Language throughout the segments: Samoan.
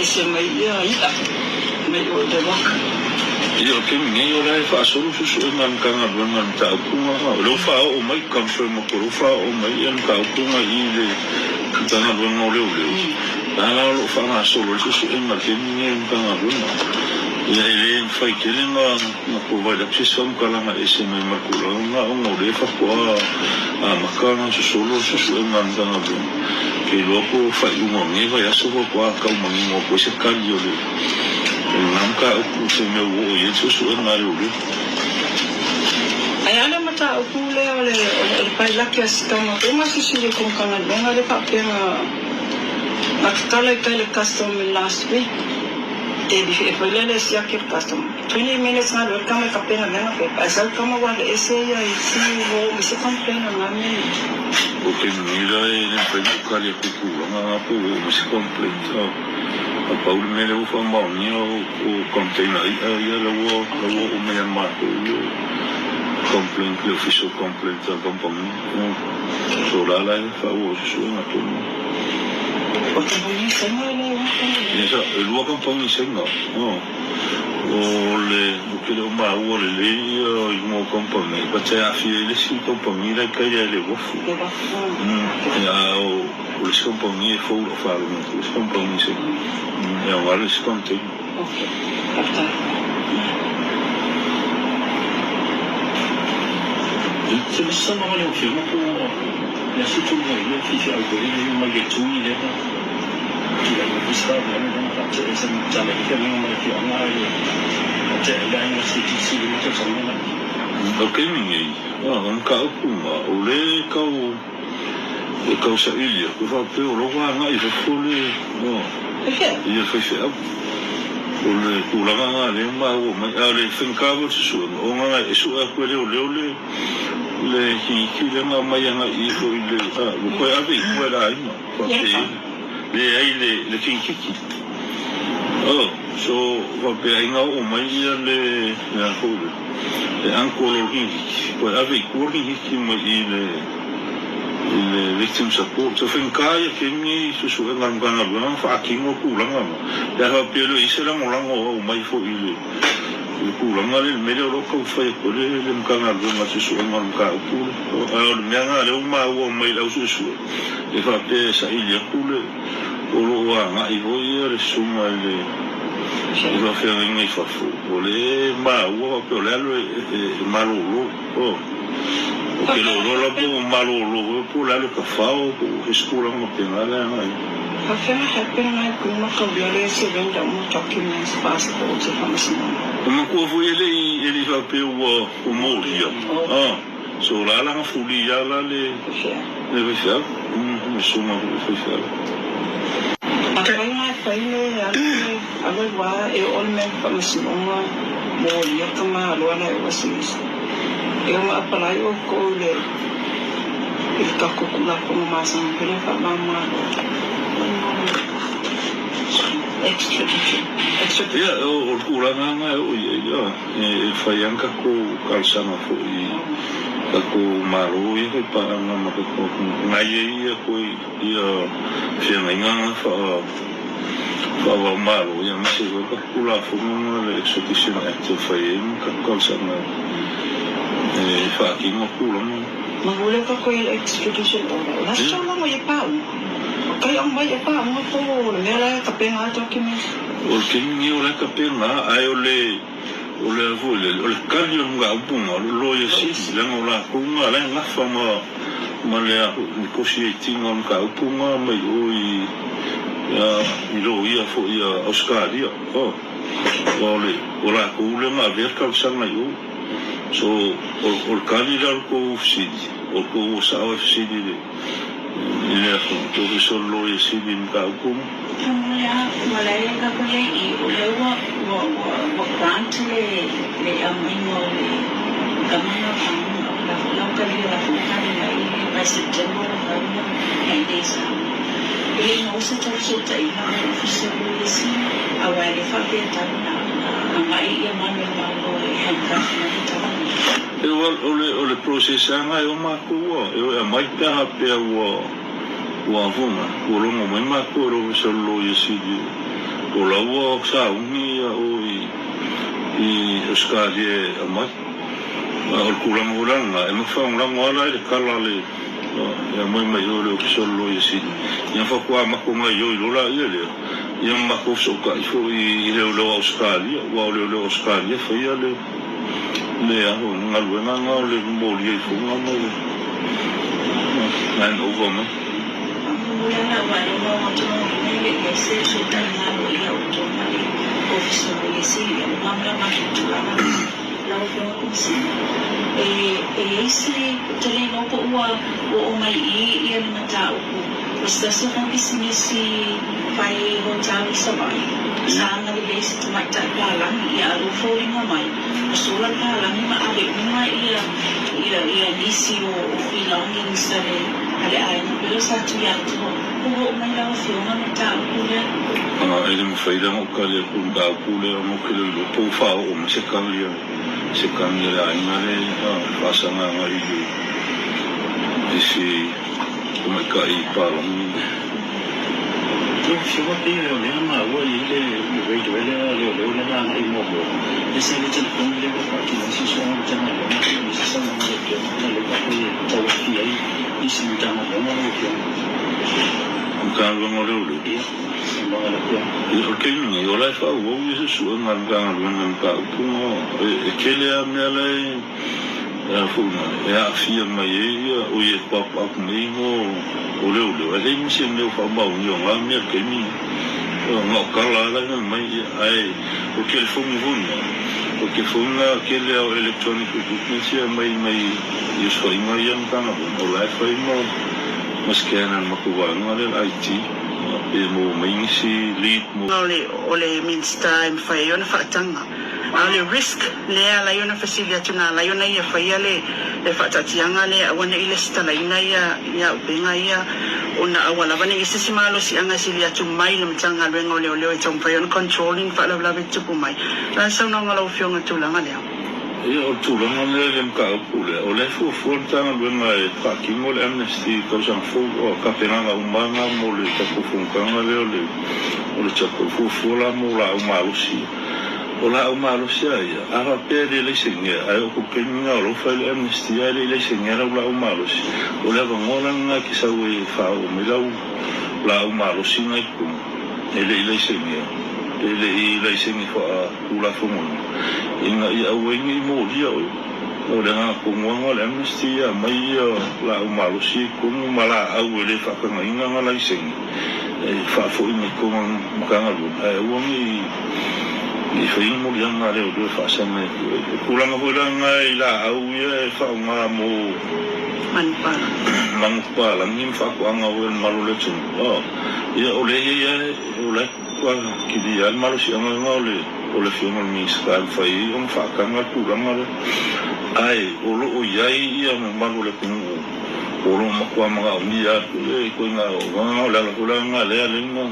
ese mai ia i'a mai o i le waka. Ia, o le taimi nei o la e faasolo suesuega a le Matagaluega i le mataupu na. O lea ua faaoo mai, confirm atu o lea ua faaoo mai le mataupu na i le Matagaluega o Leoleo. A la o lo o faagasolo ai suesuega i le taimi nei a le Matagaluega. Ia, e le mafai tele na provide atu se isi faamatalaga ese mai ma le tulaga lena ona o lea faatoa amata ona sosolo le suesuega a le Matagaluega. Ou te iloa po o faaiuga o lenei vaiaso faatoa tau manino atu ai se tali o lena mataupu i se mea ua oo i ai le suesuega a leoleo. Ae a le mataupu lea o le pailaki a si tama po o masisi i le Matagaluega lea faapea na tatala i tai le custom last week e foi lele e siaki le custom 20 minutes na alu ai le tama e tapena mea na pepa ae sau le tama ua alu ese ia i si ua oo mai se complain o lena mea i. O te mira e le mafai ona ou tali atu i tulaga na po ua oo mai se complaint a pau le mea lea ua faamaonia o container i'a ia la ua oo mai ia matou ia complaint le official complaint a le kamupani so la la e faaauau ai se suega tonu. O kamupani Saina e le Ia e lua kamupani Saina. O le ou te le o maua lelei ia igoa o kamupani, but e aafia i le isi kamupani la e tai ai le uafu. A o le isi kamupani e fou lau faalogo atu i le isi kamupani se e aoga le isi container. Se masalo lau Afioga po o le aso tonu ai le faifeau foi lele mai le tui lea na tulai mai foi sa avea lea na faatea sa tala ai le feagaiga ma le afioaga ae faatea ai le aiga CTC i lena tausaga na. O le taimi nei, o le mataupu lena, o lea e tau e tau saili atu faapea o la ua agai i fafo le ia faifeau. O le tulaga lena lea e maua mai, a o le faigata foi o le suesuega, ona e sue atu e leoleo le le kiniki lea na aumai agai ifo i le ua toe ave i tua e le aiga faapea leai le le kinikiki. Oh, so faapea ai na oo mai ia le le a foi le le uncle o le kinikiki toe ave i tua le kinikiki mai i le i le victim support. So faigata ia taimi suesuega a le Matagaluega na faatino tulaga na. Pe a faapea e le o i ai se lagolago o aumai foi i le I le tulaga lea, i le mea lea o lo o taumafai atu ai le Matagaluega o Suesuega o le mataupu lea. A o le mea lena o lea ua maua mai i le au suesue, e faapea e saili atu le, o lo o agai foi ia le susuga i le i faafeagaiga i fafo, o lea e maua faapea o le alu e malolo. Ou te le o iloa la po o malolo foi po o le alu e tafao po o se tulaga faapena le agai ai. Faafeai hape nai kuma kaulia le surrender uma documents passports e faamasinoga. E manatua foi e le i e le i faapea ua ua molia ah so la la na fuli ia la le le faifeau le susuga foi le faifeau. Afai nai fai le alu le alu ai wa e oo le mea i faamasinoga molia ka malo a lai overseas e o ga apalai oukou i le i le tatou Tulafono masani foi lea faamamalo. Extradition. Ia, o le tulaga lava lena e oo i ai, e fai lava ni tatou talosaga foi i tatou Malo ia e fai paaga ma tatou atunuu, na i ai ia toe ia feagaiga na faava-o-Malo, ia aemaise foi le tatou Tulafono lena le Extradition Act e fai ai ni tatou talosaga e faatino tulaga na. Mahu lea tatou i le extradition order. O le aso lava ia paunga. O kai aumai e paunga po o le mea la e tapena ai documents. O le taimi nei o la e tapena ae o le o le a foi lele o le tali o le mataupu lena o le loia sili leaga o latou na la e gafa ma ma le a foi negotiate ina o le mataupu lena mai o i i loia foi a Ausetalia o o le o latou lea na avea le talosaga i o. So, o le tali la o le tou fesili, o le tou sao e fesili i le i le Ofisa o le Loia Sili i le mataupu lena. Momoli a ua lae ka ko ia i o lea ua ua ua ua grant le le aumaiga o le tama na fagu la la kali la fo kali mai by September la fau na na i nei sa e le no se tau so tai na o ofisa o le si a wa le fa pe tau na agai ia manu malo e handcuff na le tama. E o le process lava lena e o matou e o e aumai pe a faapea ua ua avona, ua logo mai matou e le Ofisa o le Loia Sili O la ua sauni ia oe i Ausetalia e aumai. A o le tulaga foi la lena, e mafagolago lava la i le kala a le e aumai mai o i le Ofisa o le Loia Sili. Ia faatoa matou gaoioi loa laia lea, ia ma matou fesootai foi i leoleo a Ausetalia, aua o leoleo a Ausetalia e faia le le galuega lena o le molia ifoga ma le hand over mai. Ua sola palagi ma ave uma ia ia ia nisi o o belongings a le a le aiga pele sa tui atu ua oo mai lau afioga mataupu lea. E le mafai la ona ou tali atu i le mataupu lea ona ou te le iloa po ua faaoo mai se tali a se tali a le aiga lea e faasaga agai i le i si tamaitai palagi. Lau Afioga, pei o lea na maua i ai le radio ai lea leoleo lea na agai muamua, e se le telefoni lea ua faatino ai suesuega a le Matagaluega pei o nisi saunoaga a le Afioga ona lea ua faapea e tau aafia ai nisi Matagaluega lau Afioga. Matagaluega o Leoleo. Ia, saunoaga a le Afioga. Ia, o le taimi nei, o la e faaauau ia suesuega a le Matagaluega i mataupu na, e tele lava mea la e E aafia mai ai ia o ia e paopaopu nei mo o leoleo, ae leai ma se mea o faamaonia o na mea i le taimi nei. Na o tala lava la e fai mai, ae o le telefoni foi lena, o le telefoni lena tele lava o electronic equipments ia mai mai i osofaiga ia a le Matagaluega, o la e fai ma scan e le matou vaega lea le IT, pe maua mai nisi lead mo. O le Minisita e mafai ai ona faataga. A o le risk lea e ala ai ona fesili atu na ala ai ona ia faia le faataatiaga lea aua ne i lesitalaina ia auupega ia ona aua lava ne i se isi malosiaga e sili atu mai le Matagaluega o Leoleo e taumafai ona control ni faalavelave e tutupu mai. O le a le saunoaga a lau Afioga i le tulaga lea? Ia, o le tulaga lea i le mataupu lea, o lea e fuafua le Matagaluega e faatino le amnesty i le tausaga fou. O tapenaga uma lava na mo le tatou fonotaga lea o le CHOGM, fuafua la mo laau malosi. O laau malosi a ia, a faapea e le laisenea, ae oo atu i le taimi lena o la ua fai le amnesty ae le i laisenea lau laau malosi, o le avanoa la lena e te sau ai e faaoo mai lau laau malosi lena i totonu, e le i laisenea, e le i laisene faatulafonoina, ina ia aua ai ne i molia oe. O le agaga tonu lava lena o le amnesty, ia aumai ia laau malosi ia i totonu ma laau e le faatagaina ona laisene. E faafoi mai totonu o le Matagaluega, ae aua ne i fai ni moliaga a leoleo e faasaga ai atu. O tulaga foi la na i laau ia e faaaoga mo manupapalagi ma faatoaga foi a le Malo o le atunuu, ia o lea e i ai lava, o la e kilia lava le malosiaga lena o le Afioga i le Minisita e mafai ai ona faataga le tulaga lea. Ae o lo o i ai ia mamalu o le atunuu O lo o matua manaomia atu le ituaiga aoga, o le ala foi la lena lea alai na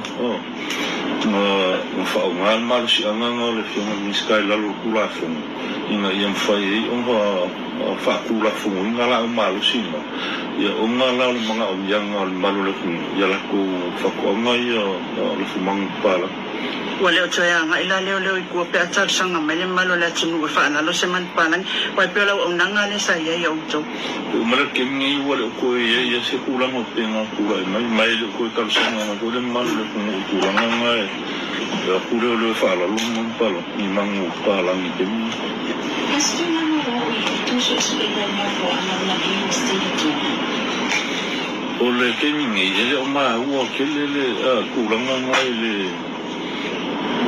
faaaoga le malosiaga lena o le Afioga i le Minisita i lalo o le Tulafono ina ia mafai ai ona faatulafonoina laau malosi na, ia ona la o le manaomiaga o le mamalu o le atunuu i a latou faatoaga ia lafumanu papalagi. Ua le o toe agai la leoleo i tua pe a talosaga mai le mamalu o le atunuu e faalalo se manupalagi, aua e pei o le auaunaga lea sa i ai ia outou. E uma le taimi nei ua le o toe i ai ia se tulaga o pena tulai mai, ma e le o toe talosaga mai foi le mamalu o le atunuu i tulaga na e atu leoleo e faalalo ni manupalagi i taimi nei. A se tulaga ua oo i outou suesuega i mafuaaga o malie o Stevie Turner? O le taimi nei, e le o maua tele le tulaga na i le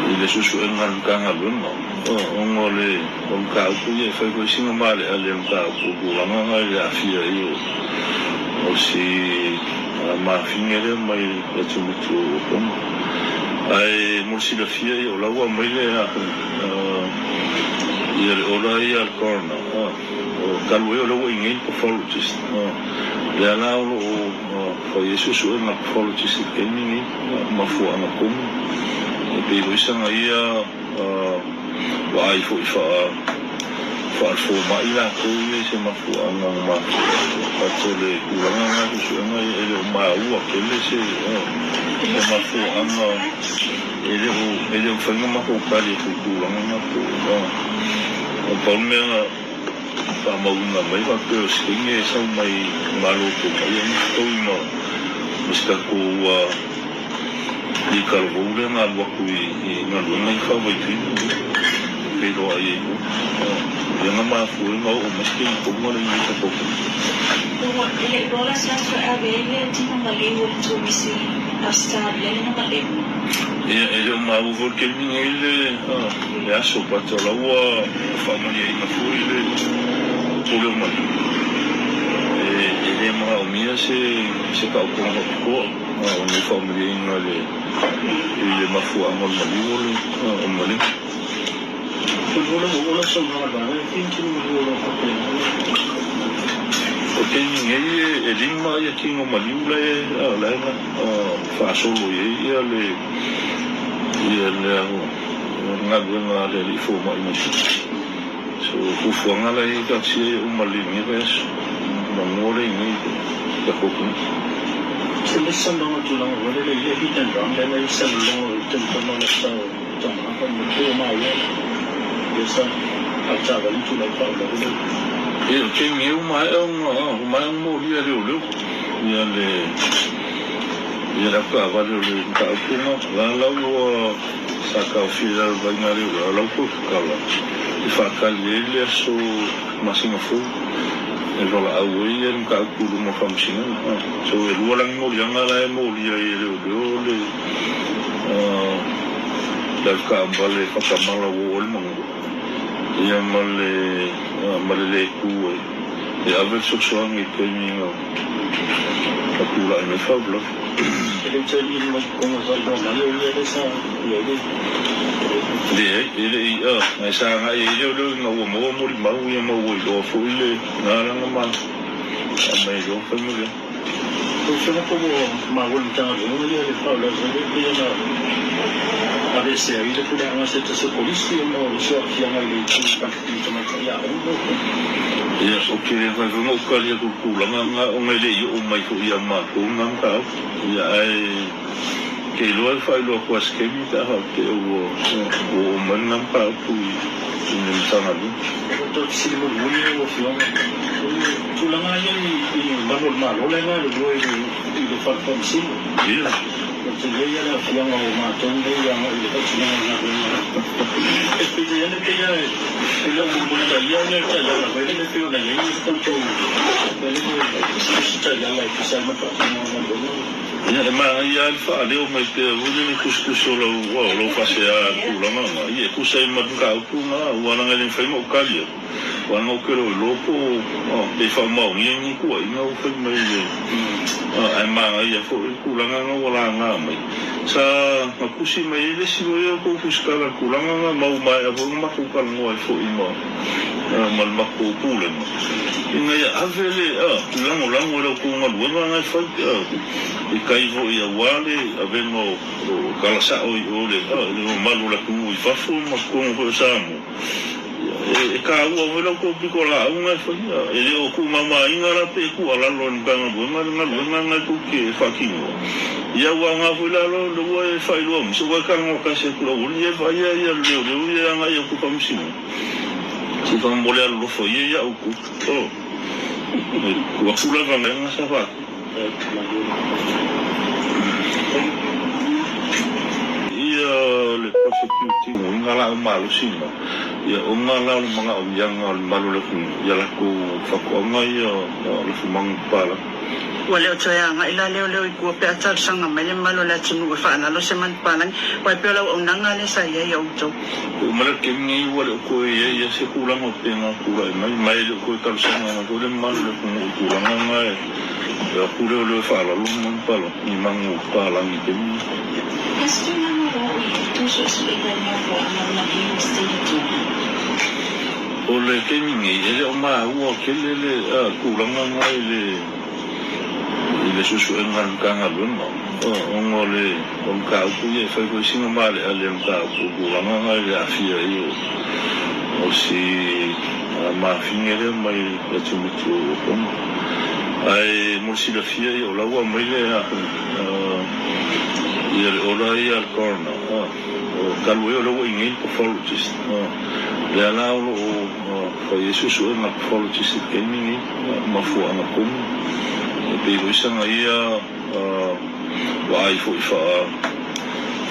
i le suesuega a le Matagaluega, ona o le mataupu ia e fai foi sina maaleale o le mataupu o tulaga na i le aafia ai o si mafine lea mai le Atumotu o Tonga. Ae mo le silafia, ia o la ua aumai le ia le order ia a le coroner, o talu ai o lea ua i inei le pathologist. Lea la o lo o fai ai suesuega a pathologists i le taimi lenei, mafuaaga tonu. E pei foi saga ia vaai foi faale-fomai latou ia i se mafuaaga na mafua ai. But o le tulaga lena i suesuega ia e le o maua tele se mafuaaga. e le o e le o mafai ona matou tali atu i tulaga na po o pau le mea na faamauina mai faapea o se taimi e sau mai malo mai ona fetaui ma se tatou i talavou lea na alu atu i galuega i faavaitaimi feiloai ai foi ia na mafua ai ona oo mai se taimi tonu a le nei tatou. Ua e le iloa la se aso e ave ai le tino maliu o le turisi Ausetalia lena malemu. Ia e le o maua foi le taimi nei le aso but o la ua faamaliaina foi le pule o maliu. E le manaomia se taotoga faapitoa ona ua faamaliaina i le mafuaaga o le maliu o le maliu. O le taimi nei e 5 ia tino maliu la e faasolo i ai ia le galuega a le alii fomai mai Fiti. So fuafuaga la e taatia ia uma lelei i lenei vaiaso manu lea i inei i le tatou atunuu. Se le saunoaga tulaga foi lele i le hit and run lea na i salologo i taimi tonu o le aso tama fa mo te o maua ia sa au taavale tulai faalavelave le. Ia o taimi e uma ae ona uma ae ona molia e leoleo ia le ia le avetaavale o le mataupu lena. La la ua sa taofia i lalo vaaiga a leoleo a o la ua toe tatala e faatali ai le aso masina fou e valaau ai le mataupu i luma o faamasinoga. So e lua lagi moliaga la e molia ai e leoleo le le avetaavale faatamala ua oo ai le manua ia ma le le tu e ave le fesoasoani i taimi na tulai mai faalavelave. E le saili mai totonu o faailoa mai o ia lea sa i ai le. Leai, e le i a, e sa agai ai leoleo ina ua maua molimau ia ma ua iloa foi le galaga ma aumai loa fai mai lea. Lau Afioga po ua maua e le Matagaluega ia le faalavelave e pei ona aveese ai le puleaga a se tasi o kolisi ona o le soafiaga i le itu i tamaitai aoga lau Afioga. Ia, ou te le mafai foi ona ou tali atu i le tulaga lena ona e le i oo mai foi ia matou lena mataupu. Ia, ae ke iloa e faailoa atu lava i se taimi pe a faapea ua oo mai lena mataupu i le Matagaluega. Ua toe fesili mulimuli lau Afioga, o le tulaga lava ia i malu o le Malo la e galulue i le fale faamasino. Ia. O le tele ia le aafiaga o matou nei agai i le faatinoga o galuega. E peitai ane pei lava e le o mulimulitaia le taiala foi lele pei ona i ai le tatou tusi taiala e tusa ai ma le faatinoga o galuega. Ia, e manaia lava le faaleo mai pea foi lele tusitusi o lau faasea i le tulaga lena. Ia, e tusa ai ma le mataupu lena, aua leaga e le mafai ona ou tali atu, aua leaga ou te le o iloa po o pe faamaonia ni tuuaiga ua fai mai i le. Ae manaia foi le tulaga lena ua laga mai. Sa na tusi mai ai le isi loia tou tusitala i le tulaga lena, ma ua maea foi ona matou talanoa ai foi ma le matou pulega, ina ia ave le lagolago i la outou galuega lena e fai, i tai foi aua le avega o tala sao i o i le mamalu o le atunuu i fafo ma totonu foi o Samoa. E taua foi la outou pitolaau lena e faia. E le o tuumamaina la pe tuualalo e le Matagaluega le galuega lena e tou te faatinoa. Ia ua aoga foi la lo le ua e faailoa mai, se ua e talanoa tasi atu i le auala, ia e vaaia ia le leoleo ia e agai atu i faamasinoga. Se i faamomoli alolofa ia ia outou. Oh. E tuu atu lava lena sa faatu. Ia le prosecuting o nga laau malosi na, ia o nga la o le manaomiaga o le malu o le atunuu, ia latou faatoaga ia lafumaga papalagi. Ua le o toe agai la leoleo i tua pe a talosaga mai le mamalu o le atunuu e faalalo se manupalagi, aua e pei o le auaunaga lea sa i ai ia outou. E uma le taimi nei ua le o toe i ai se tulaga o pena tulai mai, ma e le o toe talosaga mai foi le mamalu o le atunuu i tulaga na e o atu leoleo e faalalo ni manu papalagi i taimi nei. A se tulaga ua oo i ai tou suesuega i mafuaaga o maliu o Stella Tuna? O le taimi nei, e le o maua tele le tulaga na i le suesuega a le Matagaluega, ona o le mataupu ia e fai foi sina maaleale o le mataupu o tulaga na i le aafia ai o si mafine lea mai le atunuu o Tonga. Ae mo le silafia, ia o la ua aumai le Ia le ola ia a le coroner o talu ai o lea ua i nei le pathologist lea la o lo o fai ai suesuega a le pathologist i le taimi lenei mafuaaga tonu e pei foi saga ia vaai foi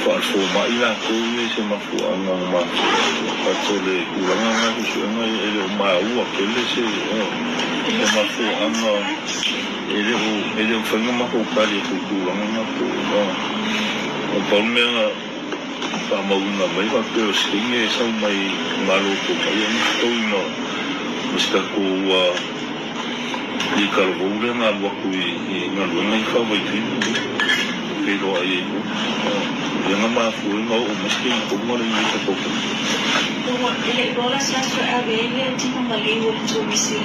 faale-fomai latou ia i se mafuaaga na mafua but o le tulaga lena i suesuega ia e le o maua tele se mafuaaga. E le o, e le o mafai ona matou tali atu i tulaga na po o a. Pau le mea na faamauina mai faapea o se taimi e sau mai malo tomai ai ni fetaui ma se tatou i talavou lea na alu atu i galuega ia faavaitaimi e feiloai ai foi. Ia na mafua ai ona oo mai se taimi tonu lea i tatou taimi. Ua e le iloa la se aso e ave ai le tino maliu o le turisi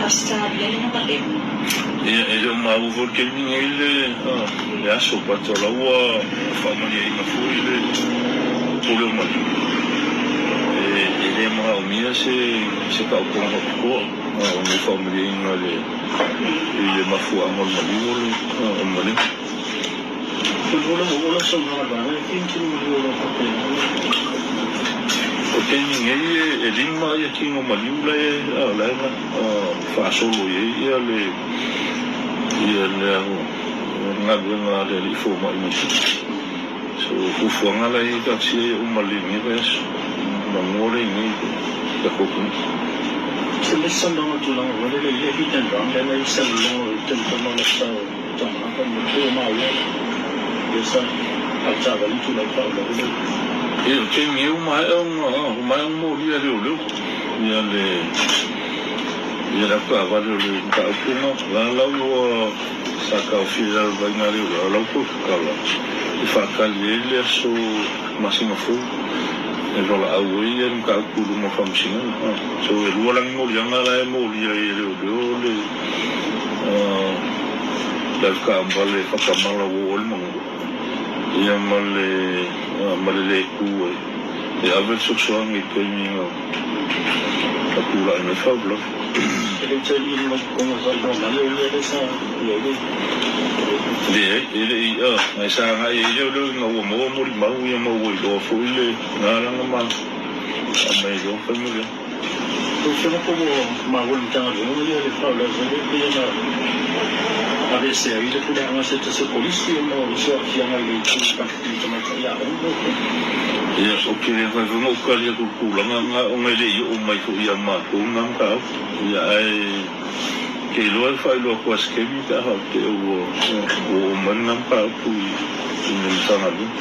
Ausetalia lena malemu. Ia, e le o maua foi le taimi nei le aso, but o la ua faamaliaina foi le pule o maliu. E le manaomia se taotoga faapitoa, ona ua faamaliaina i le mafuaaga o le maliu o le malemu. O le taimi nei e lima ia tino maliu la e faasolo i ai ia le galuega a le alii fomai mai fafo. So o fuafuaga la e i ai taatia ia uma lelei i lenei vaiaso manu lea i inei i le tatou Komiti. Ia, o le taimi nei ua maea ona molia e leoleo ia le ia le avetaavale o le mataupu lena. La la ua sa taofia i lalo o le vaaiga a leoleo, a o la ua toe tatala e faatali ai le aso masina fou e valaau ai ia le mataupu i luma o le faamasinoga. So e lua la ni moliaga la e molia ai e leoleo le le avetaavale faatamala ua oo ai le manua ia ma le ma le le tu e ave le fesoasoani i taimi na tulai mai faalavelave. Leai, e le i, e sa agai ai leoleo ina ua maua molimau ia ma ua iloa foi le galaga ma aumai loa fai ma lea. Ia, ou te le mafai foi ona ou tali atu i le tulaga lena ona e le i oo mai foi ia matou lena mataupu. Ia, ae te iloa e faailoa atu lava i se taimi pe a faapea ua oo mai lena mataupu i le Matagaluega.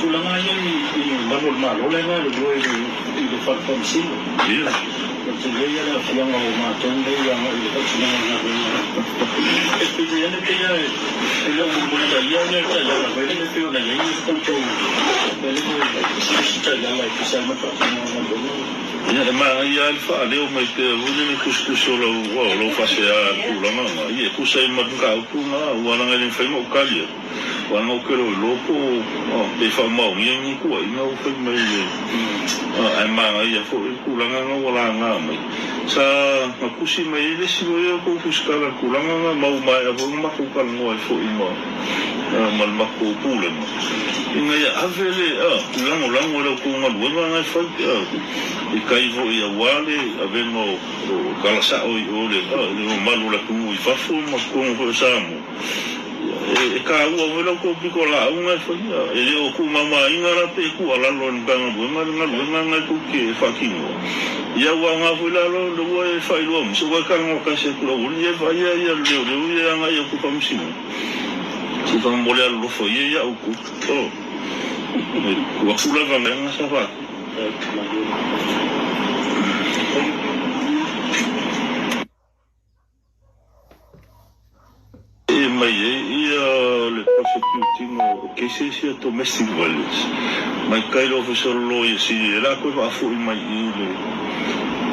Tulaga ia i malu o le Malo lea e galulue i le Fale Faamasino. Ia. O le tele ia le aafiaga o matou nei agai i le faatinoga o galuega. E peitai ane pei lava e le o mulimulitaia le taiala foi lele pei ona i ai le tatou mea lea e taiala e tusa ai ma le faatinoga o galuega. Ia, e manaia lava le faaleo mai pea foi lele tusitusi o lau faasea i le tulaga lena. Ia, e tusa ai ma le mataupu lena, aua leaga e le mafai ona ou tali atu. Aua na ou te iloa po o pe faamaonia ni tuuaiga ua fai mai le ae manaia foi le tulaga na ua laga mai. Sa na tusi mai ai le isi loia o tou tusitala i le tulaga na ma ua maea foi ona matou talanoa ai foi ma ma le matou pulega ina ia ave le lagolago i la outou galuega na e fai i tai foi aua le avega o tala sao i o le mamalu o le atunuu i fafo ma totonu foi o Samoa. E taua foi la outou pitolaau na e faia. E le o tuumamaina la pe tuualalo e le Matagaluega le galuega na e tou te faatinoa. Ia ua aoga foi la lo ua e faailoa mai, se ua e talanoa tasi atu i le aualii ia e vaaia ia le leoleo ia e agai atu i faamasinoga. Se faamolemole alolofa ia ia outou. Oh. E tuu atu lava lea sa faatu. E mai ai ia le prosecuting o cases ia domestic violence mai kai le Ofisa o le Loia Sili e la toe faafoi mai i le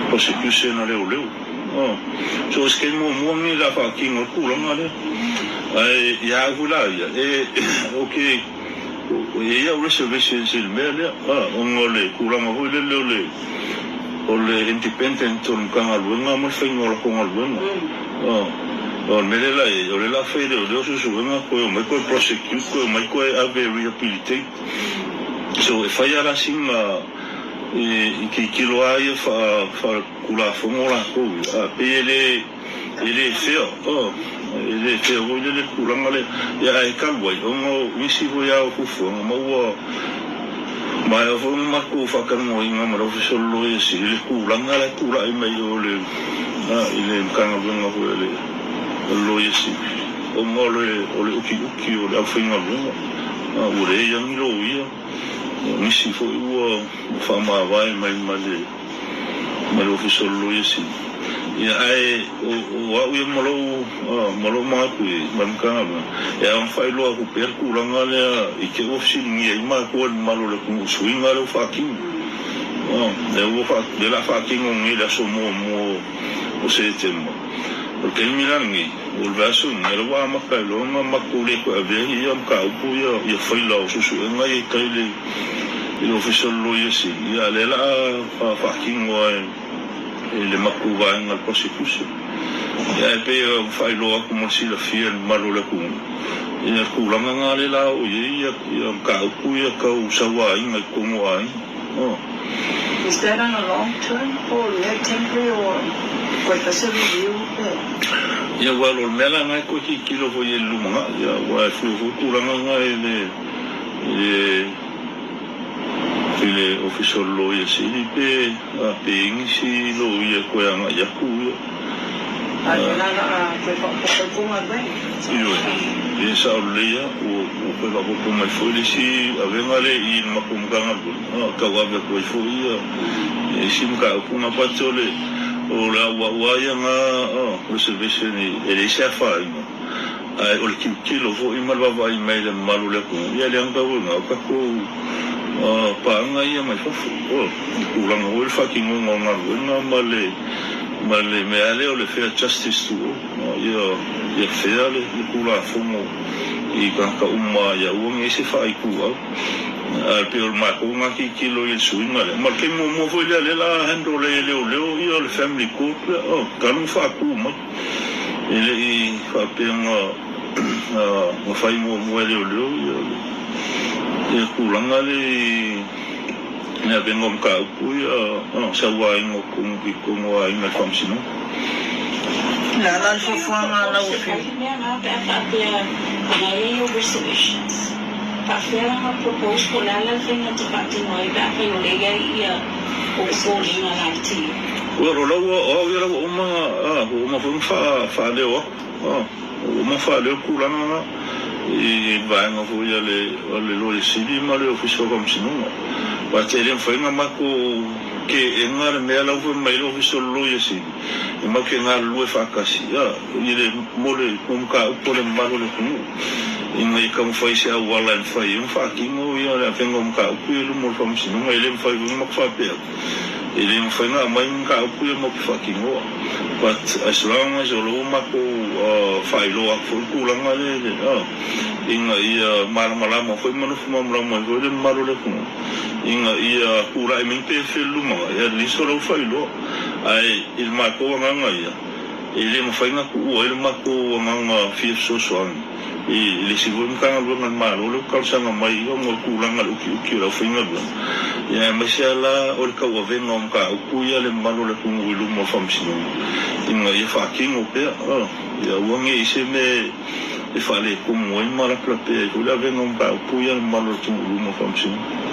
prosecution a leoleo. So o se taimi muamua lenei la faatino le tulaga lea. Ae ia au foi la ia e o ke e i ai au reservations i le mea lea ona o le tulaga foi lele o le o le independent o le Matagaluega ma le faiga o latou galuega. O le mea lea la i ai, o lea o le a fai e leoleo suesuega toe omai toe prosecute toe omai toe ave e rehabilitate. So e fai lava la sina i tilotilo lava ia faaletulafono latou ia, a pei e le e le fair, e le fair foi lele le tulaga lea. Ia ae talu ai ona o nisi foi lava o fuafuaga ma ua maea foi ona matou faatalanoaina ma le Ofisa o le Loia Sili i le tulaga la e tulai mai o le i le Matagaluega foi a le Loia Sili ona o le o le utiuti o le aufaigaluega ua leai lava ni loia, o nisi foi ua faamavae mai ma le ma le Ofisa o le Loia Sili. Ia, ae o au ia ma lou ma lou manatu i ai ma le Matagaluega, e ao ona faailoa atu pea le tulaga lea i te i ua fesiligia ai matou e le mamalu o le atunuu i le suiga lea ua faatino. Lea ua lea o le a faatino nei i le aso muamua o Setema. O le taimi la lenei, o le vaiaso lenei, o lea ua amata ai loa ona matou le toe avea ia mataupu ia, ia faila o suesuega ia i tai i le Ofisa o le Loia Sili, ia a o lea o le a faatino lava e le matou vaega o le Prosecution. Ia ae pei ona faailoa atu mo le silafia e le mamalu o le atunuu, ia le tulaga lena lea o le a oo i ai ia mataupu ia tau sauaina i totonu o aiga. Is that on a long term po o le mea temporary or koe fai se review pe? Ia well o le mea la na e toe tilotilo foi i le lumanai ia aua e fua foi tulaga na i le i le i le Ofisa o le Loia Sili pe pe i ai nisi loia e toe agai atu ia. A o le la a toe faaopoopo ai kou galuega. Ioe, e sao lelei lava, ua toe faaopoopo mai foi le isi avega lea i le matou Matagaluega, a tau ave atu ai foi ia isi mataupu na. But o le o le auau lava ia na reservation e leai se afaina, ae o le tilotilo foi ma le vaavaai mai i le mamalu o le atunuu, ia leaga tau i ina o tatou paaga ia mai fafo, i le tulaga foi o le faatinoga o galuega ma le ma le mea lea o le fair justice to all, ia fair le Tulafono i tagata uma ia aua ne i i ai se faaituau. Ae pei o le matou lena tilotilo i le suiga lea. Ma le taimi muamua foi lea, lea o le a handle e leoleo ia le family court lea, oh, talu ona faatu mai. E le i faapea na fai muamua e leoleo ia tulaga lea i le avega o mataupu ia sauaina o totonu i totonu o aiga i le Faamasinoga. Le a la le fuafuaga a lau Afioga? Tasi mea na pe a faapea na i ai reservations. Faapea la na propose po o le a la le faiga te faatino ai pe afai o lea i ai ia o popolega laiti. Well, o lau, o au ia la ua uma, ua uma foi ona faaleo atu. Ua uma faaleo tulaga na i le vaega foi a le Loia Sili ma le Ofisa o Faamasinoga. But e le mafai ona matou teena le mea la ua fai mai ai le Ofisa o le Loia Sili, e matou te galulue faatasi i le mo le mataupu a le mamalu o le atunuu ina ia taumafai i se auala e mafai ai ona faatino le avega o mataupu ia i luma o le Faamasinoga. E le mafai foi ona matou faapea atu. E le mafai ona aumai ni mataupu ia matou te faatinoa but as long as o lo o matou faailoa atu foi le tulaga lea ina ia malamalama foi ma nofo malamalama ai foi le mamalu o le atunuu ina ia tulai mai ni pefea i le lumanai at least o la ua faailoa. Ae i le matou agaga ia, e le mafai ona tuua ai le matou agaga fia fesoasoani i le isi foi Matagaluega a le Malo lea ua talosaga mai ona o le tulaga i le utiuti o le aufaigaluega, ia aemaise lava la o le tauavega o mataupu ia a le mamalu o le atunuu i luma o le Faamasinoga ina ia faatino pea, ia aua ne i se mea e faaletonu ai ma lapelapea ai foi le avega o mataupu ia a le mamalu o le atunuu i luma o le Faamasinoga.